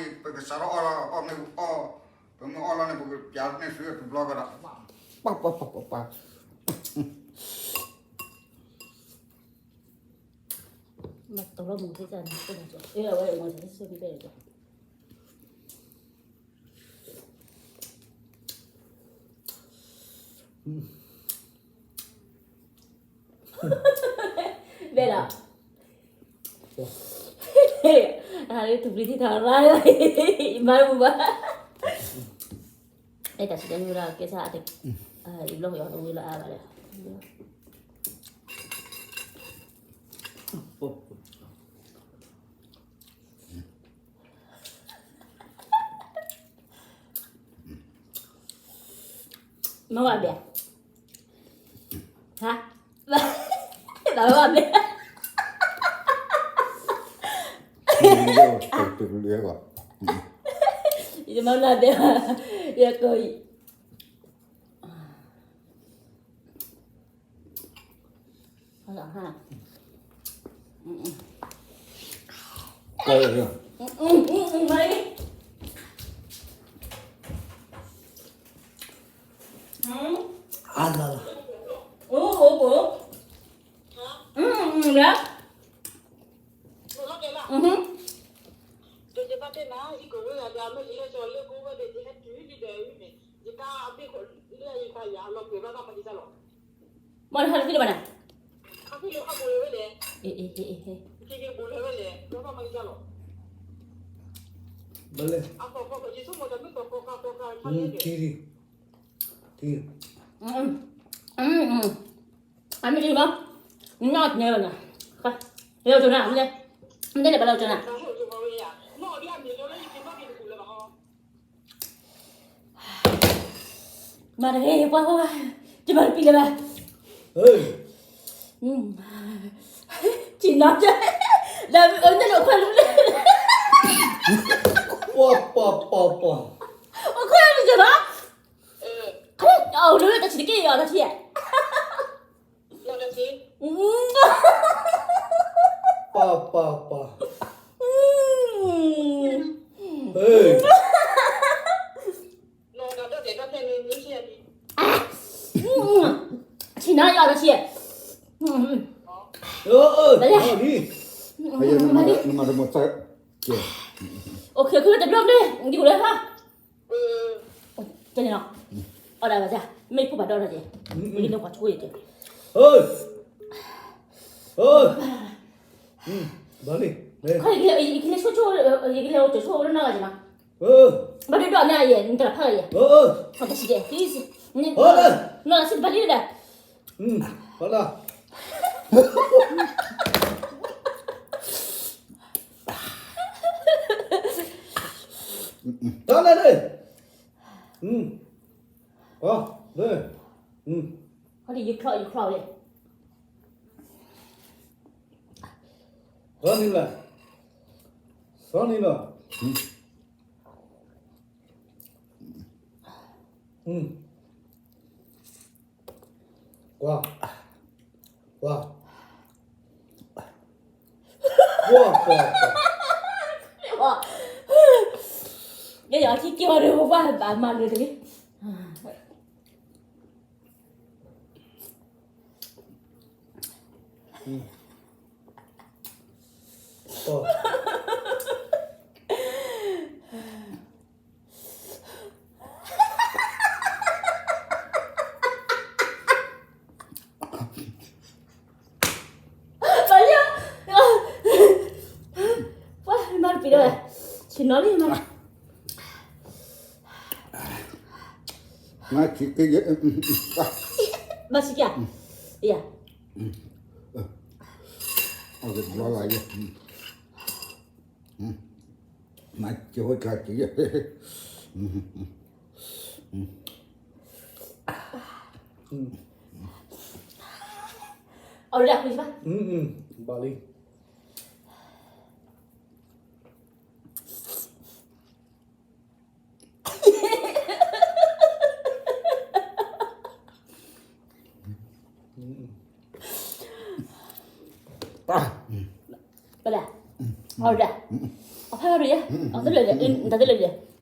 ပကစးထီၣ်အီၣ်လီၤ အီၣ်မ့ၢ်အီၣ်, ပမ့ၢ်အီၣ်လီၤန့ၣ် ပကပျးန့ၢ်သုတဘျီကဒီး, ပၢ်ပၢ်ပၢ်ပၢ်ပၢ်, မ့ၢ်တလီၤမုၢ်သ့ၣ်တၢ်န့ၣ် အဝဲမ့ၢ်တလီၤမုၢ်သ့ၣ်တၢ်န့ၣ် ဘဲလီၤ, အတူၢ်ပျံၤထံထီၣ်ရၣ်, ယမၤတမုာ်ဘၣ်, အဲၣ်တၢ်စံးတၢ်မုာ်လၢကဲဆါ, ယဘျီကယီၤတဝံၤလၢအါဘၣ်လၢ မ့ၢ်ဝဲဘဲ, ဟါ, လၢဝဲဘဲ, ယမၤလၢဘဲ, ယကီၢ်အံၤ မ့ၢ်တဟါလၢခံလၢဘၣ်နၤ, အ့ၣ်, အမ့ၢ်လီၤ, နနီၢ်နဲဘၣ်နၤ, လဲၤအိၣ်ကၠိနၤ, မ့ၢ်လဲၤဘၣ်လဲၤအိၣ်ကၠိနၤ, မၤတဂ့ၤ ပှၤ, ယမၤတပျံၤလၢၤဘၣ်, ဆ့ၣ်နီၤ, ဒီးအန့ၣ်အိၣ်ခွဲးလူၤ, ပှၤပှၤပှၤပှၤ, အိၣ်ခွဲးလူၤကၠိနီၤ, အိၣ်လူၤတဆံးတက့ၢ် အီၤတဆံး, ပှၤပှၤပှၤ, ဆ့ၣ်နီၤ ယအီၤတဆံး, နမၤတမုာ်သး, အိၣ်ခဲခဲတဘျီန့ၣ် ဒ်လဲၣ်ဟါ, တန့ၣ်နီၤ, အီၣ်ဒၣ်ဘၣ်စၢ်, မ့ၢ်ဖိဘၣ်ဒီးဒီးက့ၤ, မ့ၢ်ကလဲၤကွၢ်ဆိယက့ၤ, ယကလဲၤဆိဆိ, ယကလဲၤအိၣ်ကၠိဆိအိၣ်လၢနီၢ်ဂၤက့ၤနီၤ, ဘၣ်ဒုးဒီးန့ၣ်အယဲၢ် နတၢ်ဖးဂၤယဲၢ်, တဆံးက့ၤ, နီၢ်စံးတဘၣ်လံဒီး, တၢ်လဲၣ်န့ၣ်, ဟီဒ်ယချီၣ်ယချီၣ်လဲၣ်, ဆီန့ၣ်လီၤ, ဆီန့ၣ်လီၤ, ကွၢ်, ကွၢ်, ကွၢ်, ကွၢ်, ကွၢ်, ယယီၤခံက့ၤဝဲဒီး ပှၤဘၣ်မၤလၢတဂ့ၤ, ပှၤမၤတပျံၤဒီး, ဆ့ၣ်နီၤလံမး, ဘၣ်ဆံးက့ၤ, ယ, အကဘျီလၢယ, မၤကၠိဝဲကျါက့ၤ, အီၣ်လၢအကွံာ်ဘၣ်, ဘၣ်လံ. ပှၤ, အီၣ်ဒၣ်, အီၣ် ဟဲဒီးယဲ, တၢ်တလၢာ်, တၢ်တလၢာ်ဒံး,